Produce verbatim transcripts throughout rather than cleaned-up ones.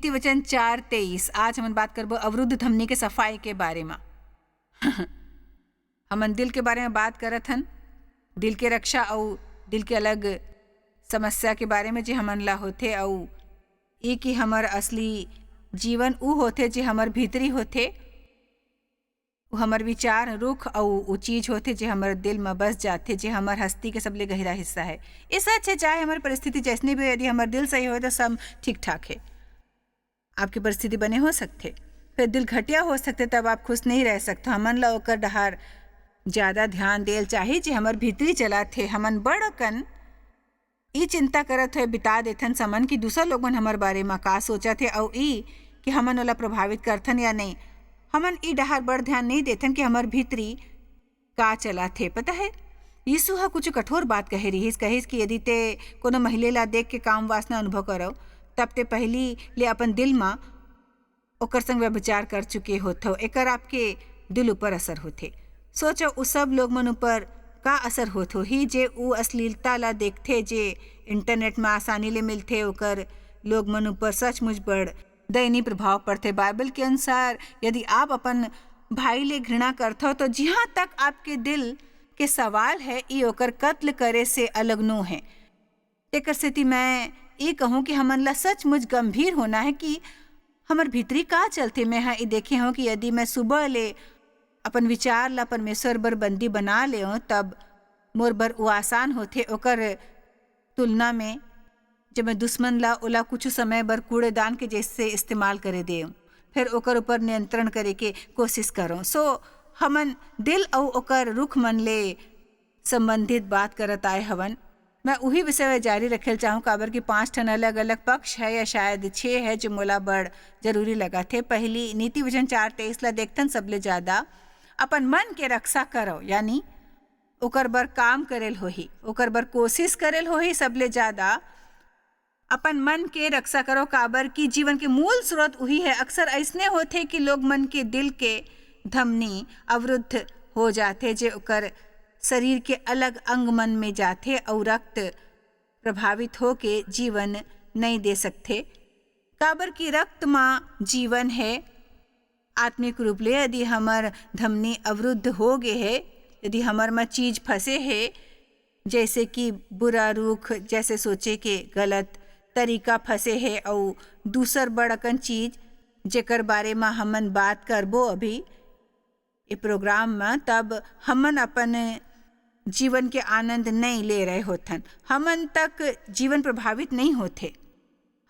वचन चार तेईस, आज हमन बात करबो अवरुद्ध धमनी के सफाई के बारे म। हमन दिल के बारे म बात करत हन, दिल के रक्षा अउ दिल के अलग समस्या के बारे म जे हमन ला होथे, अउ ई कि हमर असली जीवन ऊ होथे जे हमर भीतरी होथे। वो हमर विचार, रुख अउ वो चीज होथे जे हमर दिल म बस जाथे, जे हमर हस्ती के सबले गहिरा हिस्सा है। ये सच है, चाहे हमर परिस्थिति जैसने भी हो, यदि हमर दिल सही हो तो सब ठीक ठाक है। आपकी परिस्थिति बने हो सकथे, फिर दिल घटिया हो सकथे, तब आप खुश नहीं रह सकते। हमन ला ओकर डहार ज्यादा ध्यान देल चाही जे हमर भीतरी चलत हे। हमन बड़ कन ई चिंता करत हुए बिता देथन समन कि दूसर लोग मन हमर बारे म का सोचत हे, अउ ई कि हमन ओला प्रभावित करथन या नहीं। हमन ई डहार बड़ ध्यान नहीं देथन कि हमर भीतरी का चलत हे। पता है, यीशु ह कुछ कठोर बात कहे रिहिस, कहिस कि यदि ते कोनो महिले ला देख के काम वासना अनुभव करव, तब ते पहली ले अपन दिल म ओकर संग व्यभिचार कर चुके होथव। एकर आपके दिल ऊपर असर होथे। सोचो, उ सब लोग मन ऊपर का असर होत होही जे उ अश्लीलता ला देखथे, जे इंटरनेट में आसानी ले मिलथे, ओकर लोग मन ऊपर सचमुच बड़ दयनीय प्रभाव पड़थे। बाइबल के अनुसार यदि आप अपन भाई ले घृणा करथव तो जिहां तक आपके दिल के सवाल है, ई ओकर कत्ल करे से अलग नो है। तेकर सेती मैं ये कहूं कि हमन ला सचमुच गंभीर होना है कि हमर भीतरी का चलथे। मैं ह ये देखे हूं कि यदि मैं सुबह ले अपन विचार ला परमेश्वर बर बंदी बना लेव, तब मोर बर वो आसान होथे। ओकर तुलना में जब मैं दुश्मन ला ओला कुछ समय बर कूड़ेदान के जैसे इस्तेमाल करे देव, फिर ओकर ऊपर नियंत्रण करे के कोशिश करो। सो हमन दिल अउ ओकर रुख मन ले संबंधित बात करत आए हवन। मैं उही विषय ला जारी रखेल चाहूँ, काबर कि पांच ठन अलग-अलग पक्ष है या शायद छह है जो मोला बड़ जरूरी लगत हे। पहली, नीति वचन चार तेईस ला देखथन, सबले ज्यादा अपन मन के रक्षा करो, यानी ओकर बर काम करेल होही, ओकर बर कोशिश करेल होही सबले ज्यादा। अपन मन के रक्षा करो, काबर कि जीवन के मूल स्रोत उही है। अक्सर अइसने होथे कि लोग मन के दिल के धमनी अवरुद्ध हो जाथे, जे ओकर शरीर के अलग अंग मन में जाथे अउ रक्त प्रभावित होके जीवन नइ दे सकथे, काबर कि रक्त म जीवन हे। आत्मिक रूप ले यदि हमर धमनी अवरुद्ध हो गे हे, यदि हमर म चीज फंसे हे, जैसे कि बुरा रुख, जैसे सोचे के गलत तरीका फंसे हे, अउ दूसर बड़ अकन चीज, जेकर बारे म हमन बात करबो अभी ए प्रोग्राम म, तब हमन अपन जीवन के आनंद नइ ले रहे होथन। हमन तक जीवन प्रभावित नइ होथे,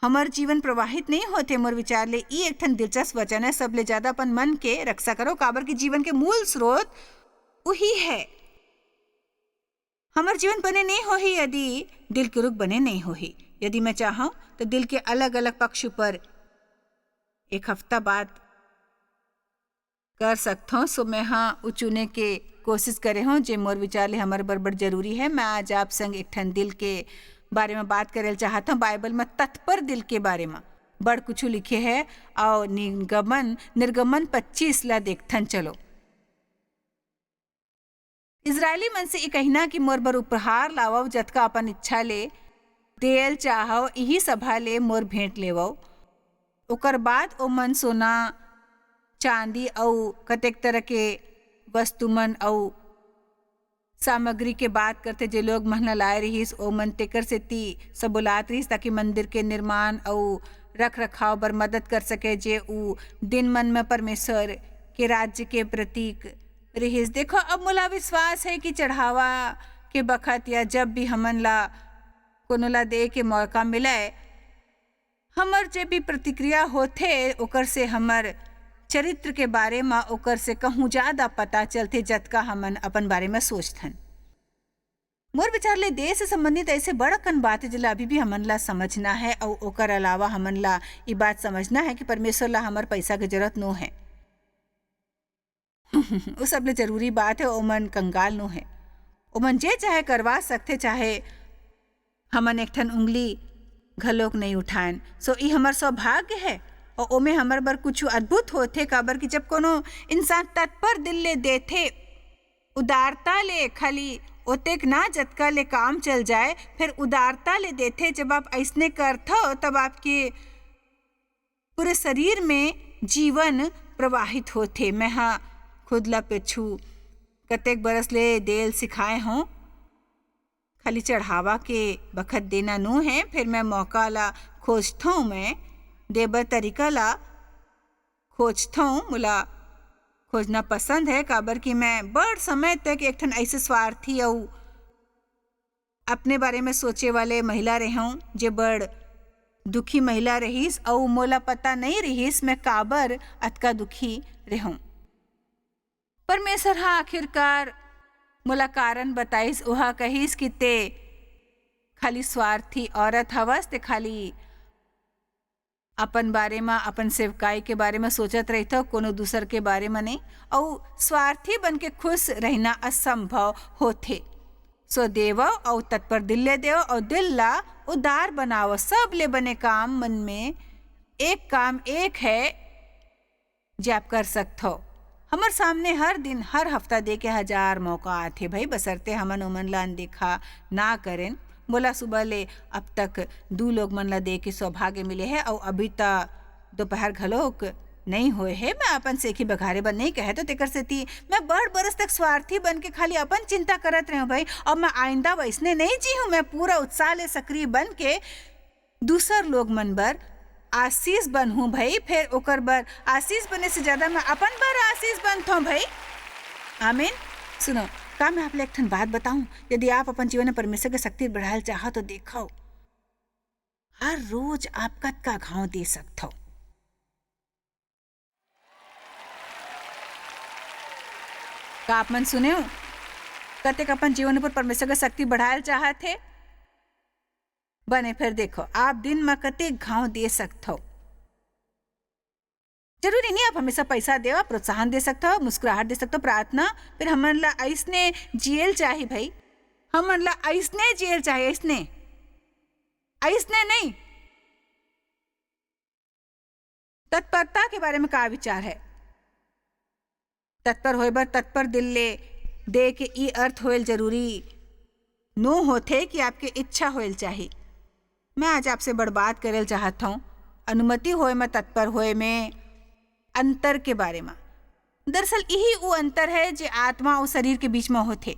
हमर जीवन प्रवाहित नइ होथे। मोर विचार ले ई एक ठन दिलचस्प वचन है, सबले ज्यादा अपन मन के रक्षा करो, काबर कि जीवन के मूल स्रोत उही है। हमर जीवन बने नइ होही यदि दिल के रुख बने नइ होही। यदि मैं चाहूँ तो दिल के अलग-अलग पक्ष ऊपर एक हफ्ता बात कर सकथों। सो मैं हाँ उ चुने के कोशिश करे हूँ जे मोर विचार ले हमर बर बड़ जरूरी है। मैं आज आप संग एक ठन दिल के बारे में बात करे ल चाहत हूँ। बाइबल में तत्पर दिल के बारे में बड़ कुछ लिखे है। और निगमन, निर्गमन पच्चीस ला देखथन चलो। इजरायली मन से ई कहिना कि मोर बर उपहार लावव, जतका अपन इच्छा ले देयल चाहव, इही सभा ले मोर भेंट लेवव। ओकर बाद ओमन सोना, चांदी अऊ कतेक तरह के वस्तुमन अऊ सामग्री के बात करथे, जे लोग मन ला लाए रिहिस, ओमन तेकर सेती सबोलात रिहिस, ताकि मंदिर के निर्माण अऊ रख-रखाव बर मदद कर सके, जे ऊ दिन मन म परमेश्वर के राज्य के प्रतीक रिहिस। देखो, अब मोला विश्वास हे कि चढ़ावा के बखत या जब भी हमन ला कोनो ला दे के मौका मिलय, हमर जे भी प्रतिक्रिया होथे, ओकर से हमर चरित्र के बारे म ओकर से कहूँ ज्यादा पता चलथे, जतका हमन अपन बारे म सोचथन। मोर विचार ले देश से संबंधित ऐसे बड़ अकन बात हे, जेला अभी भी हमन ला समझना है, अउ ओकर अलावा हमन ला ई बात समझना है कि परमेश्वर ला हमर पैसा के जरूरत नो है। वो सबले जरूरी बात है, ओमन कंगाल नो है। ओमन जे चाहे करवा सकथे, चाहे हमन एक ठन उंगली घलोक नहीं उठायन। सो ई हमर सौभाग्य है, और ओमे हमर बर कुछ अद्भुत होथे, काबर कि जब कोनो इंसान तत्पर दिल ले देथे, उदारता ले, खाली ओतेक ना, जतका ले काम चल जाए, फिर उदारता ले देथे। जब आप अइसने करथव, तब आपके पूरे शरीर में जीवन प्रवाहित होथे। मैं हा खुद ला पेछू कतेक बरस ले देल सिखाए हूँ, खाली चढ़ावा के बखत देना नो है। फिर मैं मौका ला खोजथौं, मैं देबर तरीका ला खोजथौं। मोला खोजना पसंद है, काबर कि मैं बड़ समय तक एक ठन ऐसे स्वार्थी अउ अपने बारे में सोचे वाले महिला रहूं, जे बड़ दुखी महिला रहिस, अउ मोला पता नहीं रहिस मैं काबर अतका दुखी रहूं। परमेश्वर हा आखिरकार मोला कारण बताइस। ओहा कहिस कि ते खाली स्वार्थी औरत हवस, ते खाली अपन बारे म, अपन सेवकाई के बारे म सोचत रहिथव, कोनो दूसर के बारे म नहीं। अउ स्वार्थी बन के खुश रहना असंभव होथे। सो देवव अउ तत्पर दिल ले देव अउ दिल ला उदार बनाव। सब ले बने काम मन में एक काम एक है जे आप कर सकथव। हमर सामने हर दिन, हर हफ्ता दे के हजार मौका आथे भाई, बसरते हमन ओमन ला अनदेखा ना करेन। मोला सुबह ले अब तक दू लोग मन ला दे के सौभाग्य मिले है, अउ अभी त दोपहर घलोक नहीं होए है। मैं अपन सेखी बघारे बर नहीं कहे, तो तेकर सेती मैं बड़ बरस तक स्वार्थी बन के खाली अपन चिंता करत रहूं भाई। अब मैं आइंदा वैसने नहीं जी हूं। मैं पूरा उत्साह ले सक्रिय बन के दूसर लोग मन बर आशीष बनहूं भाई। फिर ओकर बर आशीष बने से ज्यादा मैं अपन बर आशीष बनथौं भाई। आमीन। सुनो, का मैं आप ले एक ठन बात बताऊं? यदि आप अपन जीवन में परमेश्वर के शक्ति बढ़ाए ल चाहत हो, तो देखो, हर रोज आप कतका घाव दे सकथव। का आप मन सुने हो? कतेक अपन जीवन ऊपर परमेश्वर के शक्ति बढ़ाए ल चाहत हे? बने, फिर देखो, आप दिन म कतेक घाव दे सकथव। जरूरी नहीं आप हमेशा पैसा देवा, प्रोत्साहन दे सकथव, मुस्कुराहट दे सकथव, प्रार्थना। फिर हमन ला अइसने जियल चाही भाई, हमन ला अइसने जियल चाही, अइसने, अइसने नहीं। तत्परता के बारे में का विचार है? तत्पर होए बर तत्पर दिल ले दे के ई अर्थ होएल जरूरी नो होथे कि आपके इच्छा होएल चाही। मैं आज आपसे बड़ बात करेल चाहत हूँ, अनुमति होए में, तत्पर होए में अंतर के बारे में। दरअसल यही वो अंतर है जे आत्मा और शरीर के बीच में होथे।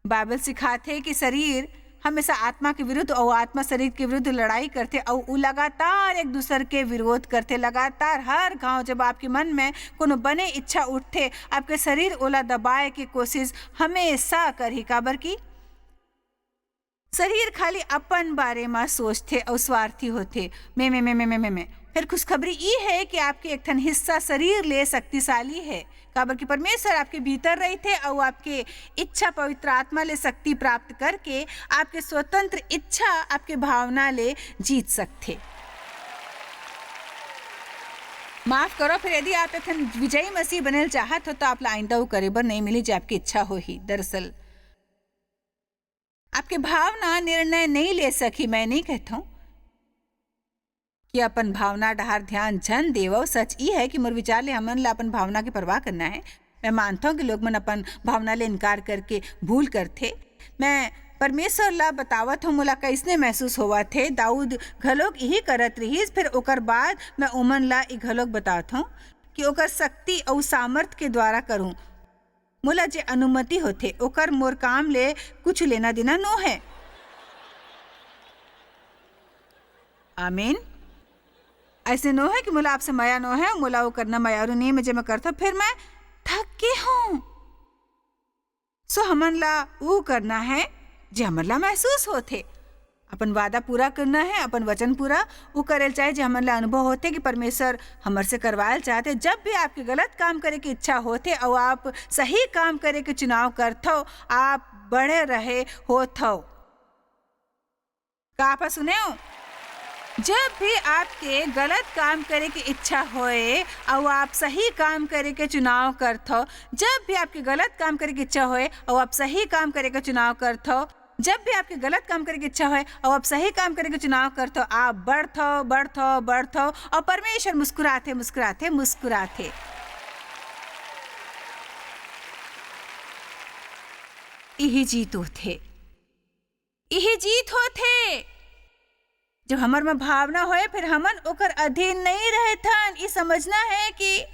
बाइबल सिखाथे कि शरीर हमेशा आत्मा के विरुद्ध अउ आत्मा शरीर के विरुद्ध लड़ाई करथे अउ उ लगातार एक दूसर के विरोध करथे। लगातार हर घाव जब आपके मन में कोनो बने इच्छा उठथे, आपके शरीर ओला दबाए के कोशिश हमेशा करही, काबर कि शरीर खाली अपन बारे म सोचथे अउ स्वार्थी होथे। मैं, मैं, मैं, मैं, मैं, मैं, मैं। फिर खुशखबरी ई है कि आपके एक ठन हिस्सा शरीर ले शक्तिशाली है, काबर कि परमेश्वर आपके भीतर रहिथे अउ आपके इच्छा पवित्र आत्मा ले शक्ति प्राप्त करके आपके स्वतंत्र इच्छा आपके भावना ले जीत सकथे। माफ करो, फिर यदि आप एक ठन विजयी मसीह बनेल चाहत हो, तो आप ला आइंदा वो करे बर नहीं मिली, जे आपकी इच्छा होही। दरअसल, आपके भावना निर्णय नहीं ले सकी। मैं नहीं कहता हूँ कि अपन भावना डहार ध्यान झन देवव। सच ई है कि मोर विचार ले हमन ला अपन भावना के परवाह करना है। मैं मानता हूँ कि लोग मन अपन भावना ले इनकार करके भूल करथे। मैं परमेश्वर ला बतावत हूँ, मोला कइसने महसूस होवत हे। दाऊद घलोक यही करत रिहिस। फिर ओकर बाद मैं ओमन ला ई घलोक बतात हूँ कि ओकर शक्ति अउ सामर्थ के द्वारा करूँ। मोला जे अनुमति होथे, ओकर मोर काम ले कुछ लेना देना नो है। आमीन। ऐसे नो है कि मोला आपसे मया नो है, मोला वो करना मयारू नहीं है, मैं जे मैं करता, फिर मैं थक गे हूँ। सो हमन ला वो करना है जे हमन ला महसूस होथे। अपन वादा पूरा करना है, अपन वचन पूरा वो करेल चाहे, जे हमन ला अनुभव होथे कि परमेश्वर हमर से करवायल चाहथे। जब भी आपके गलत काम करे की इच्छा होथे अउ आप सही काम करे के चुनाव करथव, आप बढ़े रहे होथव। का आप सुने हो? जब भी आपके गलत काम करे की इच्छा होए अउ आप सही काम करे के चुनाव करथव, जब भी आपके गलत काम करे की इच्छा होए अउ आप सही काम करे के चुनाव करथव, जब भी आपके गलत काम करे की इच्छा होए अउ आप सही काम करे के चुनाव करथव, आप बढ़थव, बढ़थव, बढ़थव, अउ परमेश्वर मुस्कुराथे, मुस्कुराथे, मुस्कुराथे। इही जीत होथे, इही जीत होथे। जब हमर म भावना होए, फिर हमन ओकर अधीन नहीं रहथन। ई समझना है कि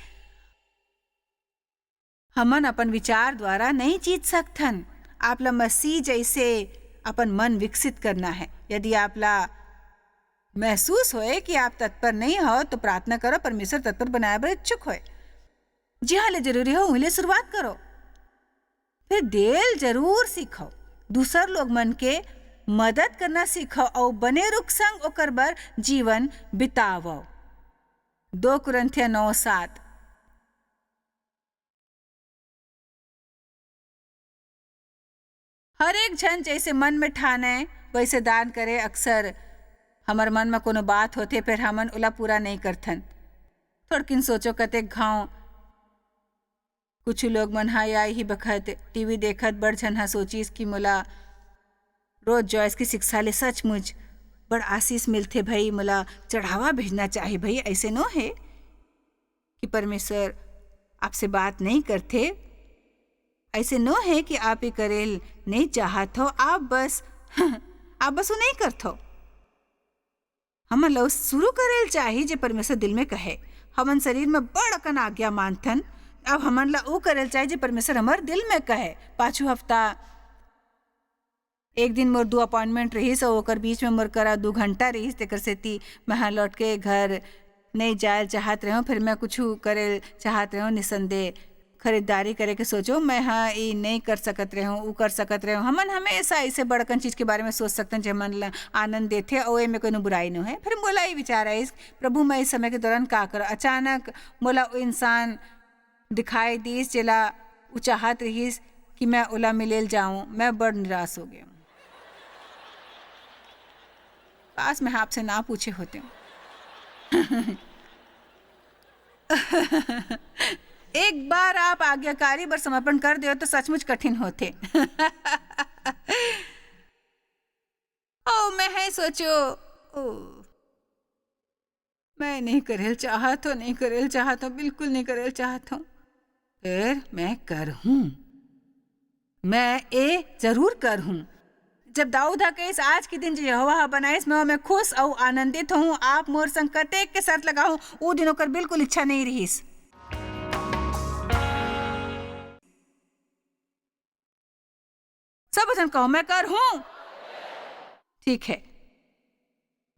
हमन अपन विचार द्वारा नहीं जीत सकथन। आप ला मसीह जैसे अपन मन विकसित करना है। यदि आप ला महसूस होए कि आप तत्पर नहीं हो, तो प्रार्थना करो, परमेश्वर तत्पर बनाए बर इच्छुक होए। जिहाँ ले जरूरी हो, उहीं ले शुरुआत करो। फिर देल जरूर सीखो, दूसर लोग मन के मदद करना सीखो अउ बने रुख संग ओकर बर जीवन बितावो। दो कुरिन्थिया नौ सात। हर एक झन जैसे मन में ठाने, वैसे दान करे। अक्सर हमर मन में कोनो बात होथे, फिर हमन ओला पूरा नहीं करथन। थोड़किन सोचो, कतेक घाव कुछ लोग मन ह या इही बखत टीवी देखत बड़ झन ह सोचिस कि मोला रोज जॉयस की शिक्षा ले सचमुच बड़ आशीष मिलथे भई, मोला चढ़ावा भेजना चाही भई। ऐसे नो हे कि परमेश्वर आपसे बात नहीं करथे, ऐसे नो हे कि आप ये करेल नहीं चाहत हो, आप बस आप बस वो नहीं करत हो। हमन ला शुरू करेल चाही जे परमेश्वर दिल में कहे। हमन शरीर में बड़ अकन आज्ञा मानथन, अब हमन ला ऊ करेल चाही जे परमेश्वर हमर दिल में कहे। पाछू हफ्ता एक दिन मोर दू अपॉइंटमेंट रहिस अउ ओकर बीच में मोर करा दू घंटा रहिस, तेकर सेती मैं ह लौट के घर नहीं जायल चाहत रहेंव। फिर मैं कुछ करेल चाहत रहेंव, निसंदेह खरीदारी करे के सोचो, मैं ह ई नहीं कर सकत रहेंव, ऊ कर सकत रहेंव। हमन हमेशा ऐसे बड़कन चीज के बारे में सोच सकथन जे हमन ला आनंद देथे अउ एमे कोनो बुराई नो है। फिर मोला ई विचार आइस, प्रभु, मैं इस समय के दौरान का करूं? अचानक मोला वो इंसान दिखाई दीस जेला ऊ चाहत रहिस कि मैं ओला मिलेल जाऊं। मैं बड़ निराश हो गया। काश मैं आपसे ना पूछे होते। एक बार आप आज्ञाकारी बर समर्पण कर देव तो सचमुच कठिन होथे। ओ, मैं है सोचो, ओ, मैं नहीं करेल चाहत हो, नहीं करेल चाहत हो, बिल्कुल नहीं करेल चाहत हो। फिर मैं कर हूं, मैं ए जरूर कर हूं। जब दाऊद ह कहिस, "आज के दिन जो यहोवा ह बनाइस, मैं ओमे खुश अउ आनंदित हूं, आप मोर संग कतेक के शर्त लगाहूं," ऊ दिन ओकर बिल्कुल इच्छा नहीं रहिस। सब झन कहो, "मैं कर हूं।" ठीक है।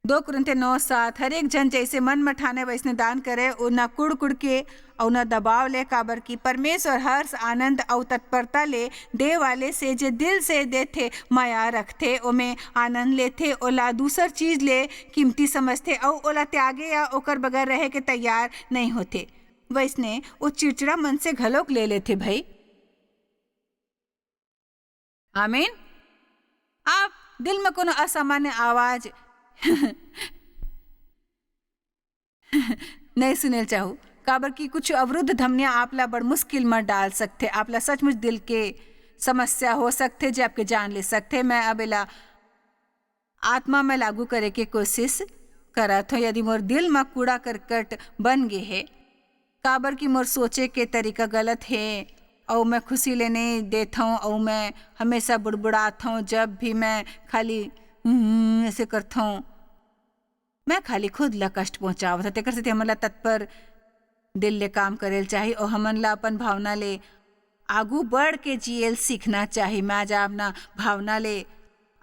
दो कुरिन्थिया नौ सात, हर एक झन जैसे मन म ठाने वैसने दान करे, अउ ना कुड़ कुड़ के, अउ ना दबाव ले, काबर कि परमेश्वर हर्ष, आनंद अउ तत्परता ले दे वाले से, जे दिल से देथे, मया रखथे, ओमे आनंद लेथे, ओला दूसर चीज ले कीमती समझथे, अउ ओला त्यागे या ओकर बगैर रहे के तैयार नहीं होथे। वैसने ओ चिड़चिड़ा मन से घलोक ले लेथे भई। आमीन। आप दिल में कोनो असामान्य आवाज नहीं सुनेल चाहू, काबर कि कुछ अवरुद्ध धमनियां आप ला बड़ मुश्किल में डाल सकथे, आप ला सचमुच दिल के समस्या हो सकथे, जे आपके जान ले सकथे। मैं अब एला आत्मा में लागू करे के कोशिश करत हूँ। यदि मोर दिल में कूड़ा करकट बन गे हे, काबर कि मोर सोचे के तरीका गलत हे, अउ मैं खुशी ले नहीं देत हूँ, अउ मैं हमेशा बुड़बुड़ात हूँ, जब भी मैं खाली हम्म ऐसे करत हूँ, मैं खाली खुद ला कष्ट पहुँचावत हूँ। तेकर सेती हमन ला तत्पर दिल ले काम करेल चाही, अउ हमन ला अपन भावना ले आगू बढ़ के जियल सीखना चाही। मैं आज अपना भावना ले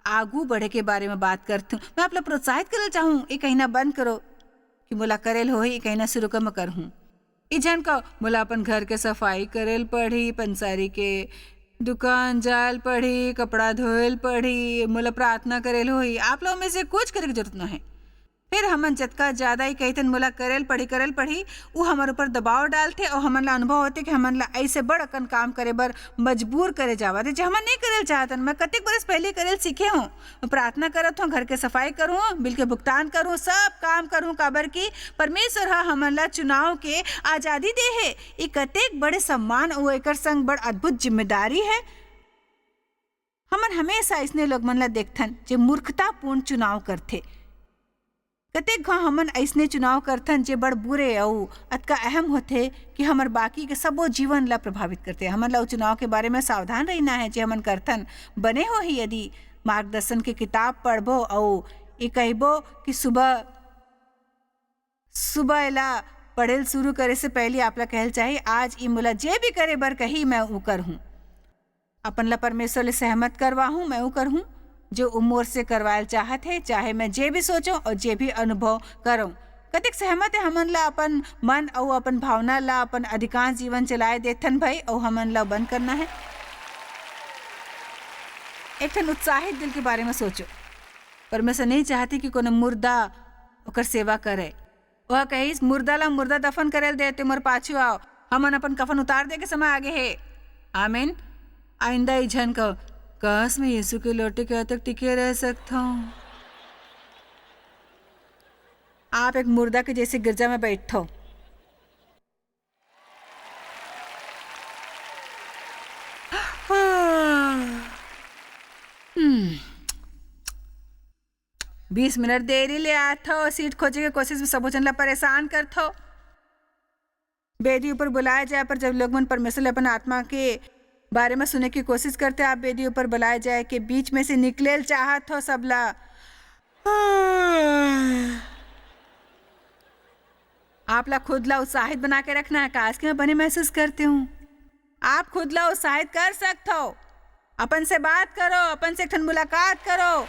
आगू बढ़े के बारे में बात करत हूँ। मैं आप ला प्रोत्साहित करल चाहूँ, ये कहना बंद करो कि मोला करेल होही, ये कहना शुरू कर, मैं करहूँ। ई झन का मोला अपन घर के सफाई करेल पड़ही, पंसारी के दुकान जायल पड़ही, कपड़ा धोयल पड़ही, मोला प्रार्थना करेल होही। आप लोग में से कुछ करे के जरूरत ना है। फिर हमन जतका ज्यादा ही कहिथन, "मोला करेल पड़ही, करेल पड़ही," उ हमर ऊपर दबाव डालथे और हमन ला अनुभव होथे कि हमन ला ऐसे बड़ अकन काम करे बर मजबूर करे जावत हे, जे हमन नहीं करेल चाहतन। मैं कतेक बरस पहले करेल सीखे हूँ। प्रार्थना करत हूँ, घर के सफाई करूँ, बिल के भुगतान करूँ, सब काम करूँ, काबर कि परमेश्वर ह हमन ला चुनाव के आजादी दे हे। ये कतेक बड़े सम्मान अउ एकर संग बड़ अद्भुत जिम्मेदारी है। हमन हमेशा अइसने लोग मन ला देखथन, जे मूर्खतापूर्ण चुनाव करथे। कतेक घांव हमन अइसने चुनाव करथन, जे बड़ बुरे अउ अतका अहम होथे कि हमर बाकी के सबो जीवन ला प्रभावित करथे। हमन ला ओ चुनाव के बारे में सावधान रहिना है, जे हमन करथन। बने होही, यदि मार्गदर्शन के किताब पढ़बो अउ ये कहिबो कि सुबह सुबह एला पढ़े ल शुरू करे से पहली आप ला कहल चाही, आज ई मोला जे भी करे बर कही, मैं ऊ करहूँ। अपन ला परमेश्वर ले सहमत करवाहूँ, मैं ऊ करहूँ, जो ऊ मोर से करवायल चाहत हे, चाहे मैं जे भी सोचों और जे भी अनुभव करों। कतेक सहमत हे हमन ला अपन मन अउ अपन भावना ला अपन अधिकांश जीवन चलाए देथन भाई, अउ हमन ला बंद करना है। एक ठन उत्साहित दिल के बारे में सोचो। परमेश्वर नहीं चाहते कि कोनो मुर्दा ओकर सेवा करे। वह कहिस, "मुर्दा ला मुर्दा दफन करे ल दे, ते मोर पाछू आओ, हमन अपन कफन उतार दे के समय आगे हे।" आमीन। आइंदा ई झन कहो, "काश मैं यीशु के लौटे के तक टिके रह सकता हूँ।" आप एक मुर्दा के जैसे गिरजा में बैठो। हम्म। बीस मिनट देरी ले आथो, सीट खोजे के कोशिश में सबो झन ला परेशान करथो। बेदी ऊपर बुलाए जाए पर जब लोग मन परमेश्वर ले अपन आत्मा के बारे में सुने की कोशिश करते, आप बेदी ऊपर बुलाए जाए के बीच में से निकले ल चाहत हो सबला। आप ला खुद ला उत्साहित बना के रखना है, काश कि मैं बने महसूस करती हूँ। आप खुद ला उत्साहित कर सकत हो। अपन से बात करो, अपन से एक ठन मुलाकात करो,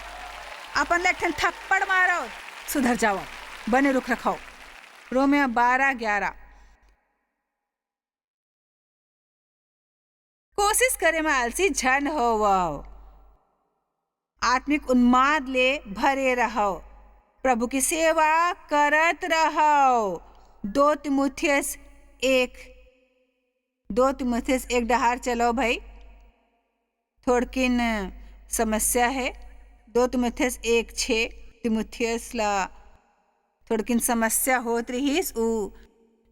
अपन ला एक ठन थप्पड़ मारो, सुधर जाओ, बने रुख रखाओ। रोमियो बारह ग्यारह। कोशिश करे में आलसी झन होवव, आत्मिक उन्माद ले भरे रहव, प्रभु की सेवा करत रहव। दो तीमुथियुस एक, दो तीमुथियुस एक डहार चलो भाई, थोड़किन समस्या है। दो तीमुथियुस एक छः, तीमुथियुस ला थोड़किन समस्या होत रिहिस। उ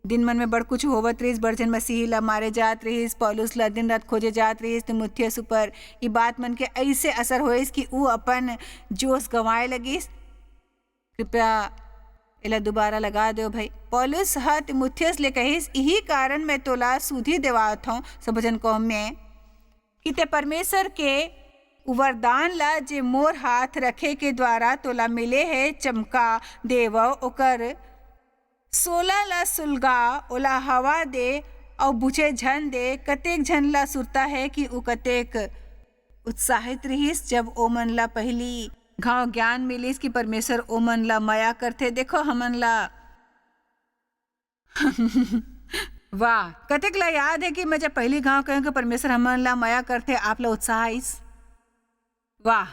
दिन मन में बड़ कुछ होवत रिहिस, बड़ झन मसीही ला मारे जात रिहिस, पौलुस ला दिन रात खोजे जात रिहिस, तीमुथियुस ऊपर ई बात मन के ऐसे असर होइस कि उ अपन जोश गंवाए लगिस। कृपया एला दोबारा लगा दो भाई। पौलुस ह तीमुथियुस ले कहिस, "इही कारण मैं तोला सुधी देवात हूँ, सबो झन कौम में, कि ते परमेश्वर के उ वरदान ला, जे मोर हाथ रखे के द्वारा तोला मिले हे, चमका देवव, ओकर सोला ला सुलगा, ओला हवा दे, अउ बुझे झन दे।" कतेक झन ला सुरता है कि उ कतेक उत्साहित रिहिस, जब ओमन ला पहिली घांव ज्ञान मिलिस कि परमेश्वर ओमन ला मया करथे। देखो, हमन ला वाह, कतेक ला याद है कि मैं जब पहिली घांव कहेंव कि परमेश्वर हमन ला मया करथे, आप ला उत्साह आइस? वाह,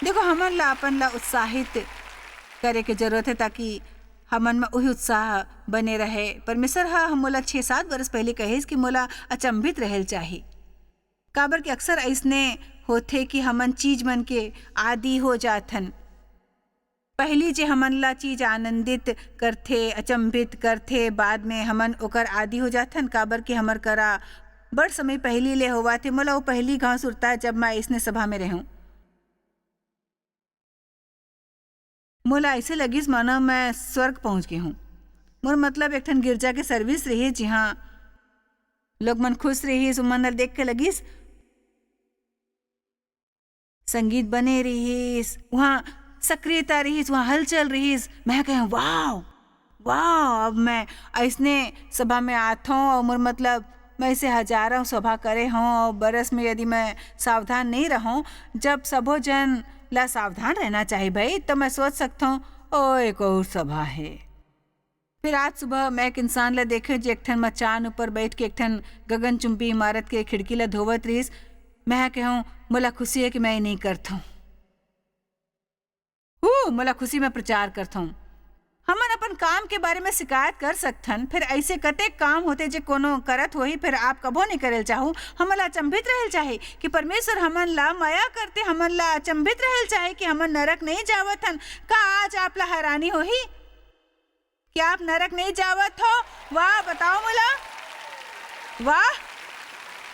देखो, हमन ला अपन ला उत्साहित करे के जरूरत है, ताकि हमन में उही उत्साह बने रहे। परमेश्वर ह मोला छह सात बरस पहिली कहिस कि मोला अचंभित रहल चाही, काबर कि अक्सर अइसने होथे कि हमन चीज मन के आदी हो जाथन। पहिली जे हमन ला चीज आनंदित करथे, अचंभित करथे, बाद में हमन ओकर आदी हो जाथन, काबर कि हमर करा बड़ समय पहिली ले होवत हे। मोला वो पहिली घांव सुरता, जब मैं अइसने सभा में रहूं। मोला अइसे लगिस, मानो मैं स्वर्ग पहुंच गे हूं। मोर मतलब, एक ठन गिरजा के सर्विस रहिस, जिहां लोग मन खुश रहिस, उमन ला देख के लगिस, संगीत बने रिहिस, वहाँ सक्रियता रिहिस, वहाँ हलचल रिहिस। मैं कहें, "वाह, वाह, अब मैं अइसने सभा में आथों और मोर मतलब, मैं इसे हजारों सभा करे हों और बरस में यदि मैं सावधान नहीं रहूं, जब सबो जन ला सावधान रहना चाहिए भाई, तो मैं सोच सकथों, ओ, एक और सभा है।" फिर आज सुबह मैं एक इंसान ला देखे, जे एक ठन मचान ऊपर बैठ के एक ठन गगनचुंबी इमारत के खिड़की ला धोवत रिहिस। मैं कहूं, "मोला खुशी है कि मैं ये नहीं करथों। हू, मोला खुशी में प्रचार करथों।" हमन अपन काम के बारे में शिकायत कर सकथन, फिर ऐसे कतेक काम होथे जे कोनो करत होही, फिर आप कभो नहीं करल चाहू। हमन ला अचंभित रहल चाही कि परमेश्वर हमन ला मया करथे, हमन ला अचंभित रहल चाही कि हमन नरक नहीं जावत हन। का आज आप ला हैरानी होही? क्या आप नरक नहीं जावत हो? वाह, बताओ मोला। वाह,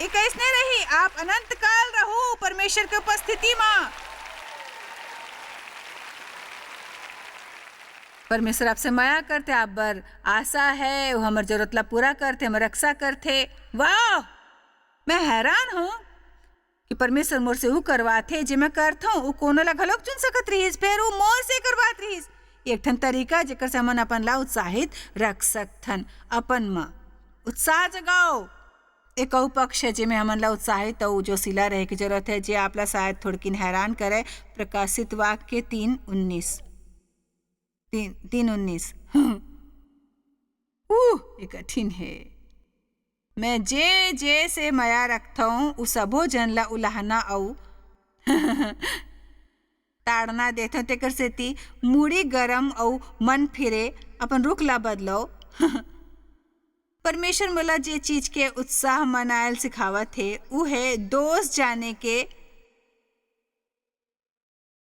ये कैसने रही? आप अनंत काल रहू परमेश्वर के उपस्थिति मा। परमेश्वर आपसे मया करथे, आप बर आशा है, वो हमर जरूरत ला पूरा करथे, हमर रक्षा करथे। वाह, मैं हैरान हूँ। कि परमेश्वर मोर से ऊ करवाथे, जे मैं करथौं, ऊ कोनो ला घलोक चुन सकत रिहिस, फेर ऊ मोर से करवात रिहिस। एक ठन तरीका, जेकर से हमन अपन ला उत्साहित रख सकथन अपन म। उत्साह जगाओ। एक अऊ पक्ष हे, जेमे हमन ला उत्साहित अऊ जोशीला रहे के जरूरत हे, जे आप ला शायद थोड़किन हैरान करे। प्रकाशित वाक्य तीन उन्नीस, तीन, तीन उन्नीस। उह, ये कठिन हे। मैं जे, जे से मया रखथौं, उ सबो झन ला उलाहना अऊ ताड़ना देथौं, तेकर सेती मुड़ी गरम अऊ मन फिरे, अपन रुख ला बदलो। परमेश्वर मोला जे चीज के उत्साह मनायल सिखावत हे, उ हे दोष जाने के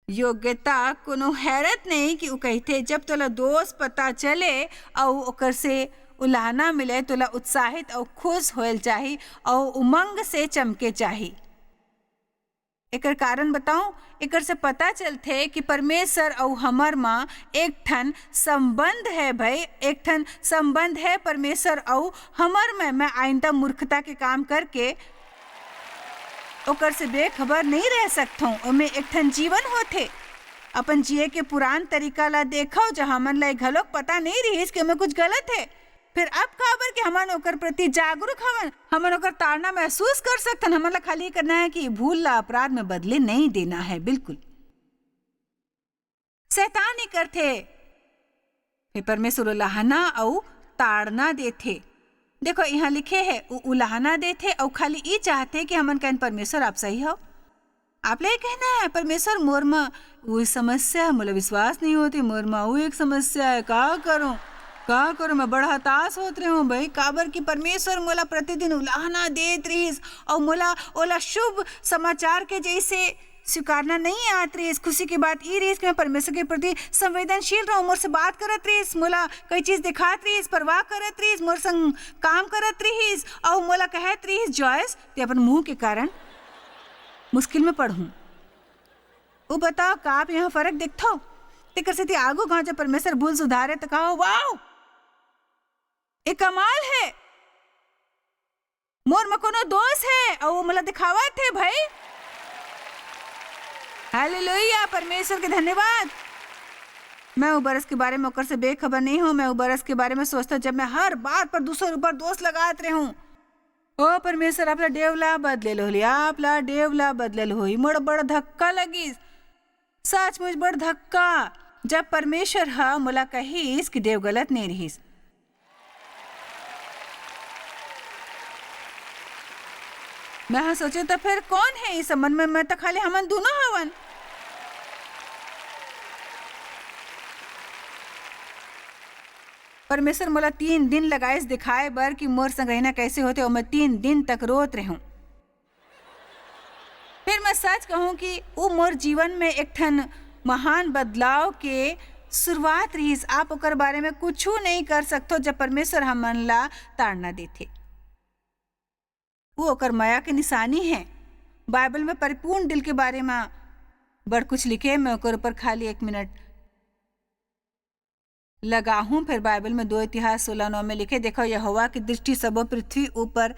योग्यता। कोनो हैरत नहीं कि उ कहिथे, जब तोला दोष पता चले अऊ ओकर से उलाहना मिले, तोला उत्साहित अऊ खुश होयल चाही अऊ उमंग से चमके चाही। एकर कारण बताऊं, एकर से पता चलथे कि परमेश्वर अऊ हमर म एक ठन संबंध हे भाई, एक ठन संबंध हे परमेश्वर अऊ हमर में। मैं आइंदा मूर्खता के काम करके ओकर से बेखबर नहीं रह सकथौं। ओमे एक ठन जीवन होथे। अपन जिए के पुरान तरीका ला देखव, जहां हमन ला ये घलोक पता नहीं रिहिस कि ओमे कुछ गलत हे। फिर अब काबर के हमन ओकर प्रति जागरूक हवन, हमन ओकर ताड़ना महसूस कर सकथन। हमन ला खाली ये करना है कि भूल ला अपराध में बदले नहीं देना है, बिल्कुल। शैतान ही करथे। फिर परमेश्वर उलाहना अऊ ताड़ना देथे। देखो, यहाँ लिखे है, उ उलाहना देथे अऊ खाली ई चाहथे कि हमन कहन, "परमेश्वर, आप सही हो।" आप ले कहना है, "परमेश्वर, मोर म वो समस्या है, मोला विश्वास नहीं होते, मोर म वो एक समस्या है, का करूं, का करूं?" मैं बड़ा हताश होत रहे हूं भाई, काबर कि परमेश्वर मोला प्रतिदिन उलाहना देत रहिस अऊ मोला ओला शुभ समाचार के जैसे स्वीकारना नहीं आत रहिस। खुशी की बात ई रहिस कि मैं परमेश्वर के प्रति संवेदनशील रहूं, मोर से बात करत रहिस, मोला कई चीज दिखात रहिस, परवाह करत रहिस, मोर संग काम करत रहिस अऊ मोला कहत रहिस, "जॉयस, ते अपन मुंह के कारण मुश्किल में पड़हूं।" वो बताओ, का आप यहाँ फर्क देखथो? तेकर सेती आगू गांव जब परमेश्वर भूल सुधारे, तो कहो, "वाओ, ये कमाल है, मोर म कोनो दोष है, अऊ वो मोला दिखावत हे भाई।" हालेलुया, परमेश्वर के धन्यवाद। मैं वो बरस के बारे में ओकर से बेखबर नहीं हूँ। मैं वो बरस के बारे में सोचता, जब मैं हर बात पर दूसर ऊपर दोष लगात रहूं। ओ परमेश्वर, आप ला डेवला बदलेल होली, आप ला डेवला बदलेल होई। मोर बड़ धक्का लगिस, सचमुच बड़ धक्का, जब परमेश्वर ह मोला कहिस कि देव गलत नहीं रहिस। मैं ह सोचे, "त फेर कौन है इस संबंध में? मैं त खाली हमन दोनों हवन।" परमेश्वर मोला तीन दिन लगाइस दिखाए बर कि मोर संग रहना कैसे होथे, अऊ मैं तीन दिन तक रोत रहूं। फिर मैं सच कहूं कि वो मोर जीवन में एक ठन महान बदलाव के शुरुआत रहिस। आप ओकर बारे में कुछू नहीं कर सकथो, जब परमेश्वर हमन ला ताड़ना देथे। वो ओकर मया के निशानी है। बाइबल में परिपूर्ण दिल के बारे में बड़ कुछ लिखे, मैं ओकर ऊपर खाली एक मिनट लगाहूं। फिर बाइबल में दो इतिहास सोलह नौ में लिखे, "देखो, यहोवा की दृष्टि सबो पृथ्वी ऊपर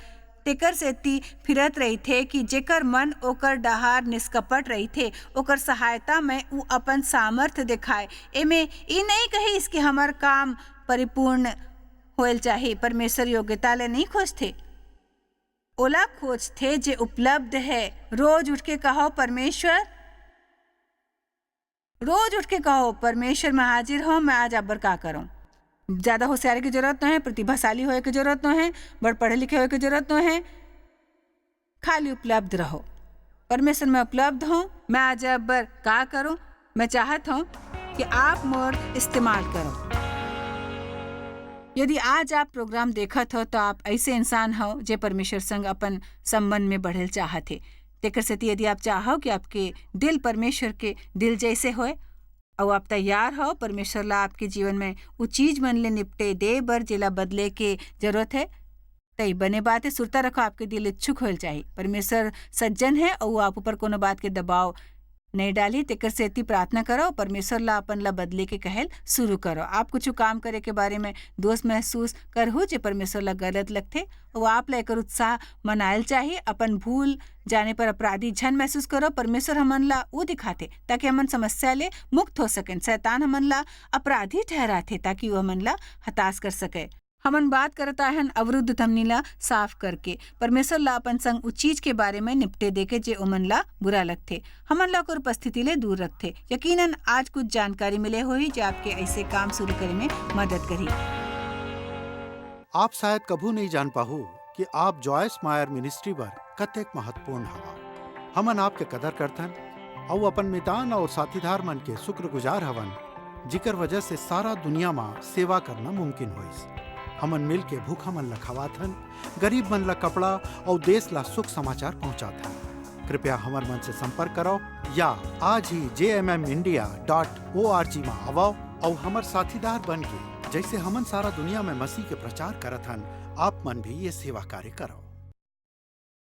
तेकर सेती फिरत रहिथे कि जेकर मन ओकर डहार निष्कपट रहिथे, ओकर सहायता में ऊ अपन सामर्थ दिखाए।" एमे ई नहीं कहिस कि हमर काम परिपूर्ण होयल चाही। परमेश्वर योग्यता ले नहीं खोजथे, ओला खोजथे जे उपलब्ध है। रोज उठ के कहो, "परमेश्वर," रोज उठ के कहो, "परमेश्वर, मैं हाजिर हूँ, मैं आज आप बर का करूँ?" ज्यादा होशियारी की जरूरत नहीं है, प्रतिभाशाली होए की जरूरत नहीं है, बड़ पढ़े लिखे होए की जरूरत नहीं है, खाली उपलब्ध रहो। "परमेश्वर, मैं उपलब्ध हूँ, मैं आज आप बर का करूँ?" मैं चाहत हूँ कि आप मोर इस्तेमाल करो। यदि आज आप प्रोग्राम देखत हो, तो आप ऐसे इंसान हो जे परमेश्वर संग अपन संबंध में बढ़ेल चाहत हे। तेकर सेती यदि आप चाहो कि आपके दिल परमेश्वर के दिल जैसे होए, अउ आप तैयार हो परमेश्वर ला आपके जीवन में उ चीज मन ले निपटे दे बर, जेला बदले के जरूरत है, तई बने बात है, सुरता रखो, आपके दिल इच्छुक होल चाही। परमेश्वर सज्जन है, अउ आप ऊपर कोनो बात के दबाव नइ डालही, तेकर सेती प्रार्थना करो, परमेश्वर ला अपन ला बदले के कहल शुरू करो। आप कुछ काम करे के बारे में दोष महसूस करहु, जे परमेश्वर ला गलत लगथे, अउ आप ला एकर उत्साह मनायल चाही। अपन भूल जाने पर अपराधी झन महसूस करो। परमेश्वर हमन ला वो दिखाथे, ताकि हमन समस्या ले मुक्त हो सकें। शैतान हमन ला अपराधी ठहराथे, ताकि वो हमन ला हताश कर सके। हमन बात करत आहन अवरुद्ध धमनी ला साफ करके। परमेश्वर ला अपन संग उ चीज के बारे में निपटे देके, जे ओमन ला बुरा लगथे। हमन ला ओकर उपस्थिति ले दूर रखथे। यकीनन आज कुछ जानकारी मिले होही, जे आपके ऐसे काम शुरू करे में मदद करही। आप शायद कभू नहीं जान पाहू कि आप जॉयस मायर मिनिस्ट्री बर कतेक महत्वपूर्ण हवा। हमन आपके कदर करथन अउ अपन मितान अउ साथीदार मन के शुक्रगुजार हवन, जिकर वजह से सारा दुनिया मा सेवा करना मुमकिन होइस। हमन मिल के भूखा मन ला खवाथन, गरीब मन ला कपड़ा अउ देश ला शुभ समाचार पहुंचाथन। कृपया हमर मन से संपर्क करो या आज ही जे M M India dot O R G मा आवव अउ हमर साथीदार बन के, जैसे हमन सारा दुनिया में मसीह के प्रचार करत हन, आप मन भी ये सेवा कार्य करो।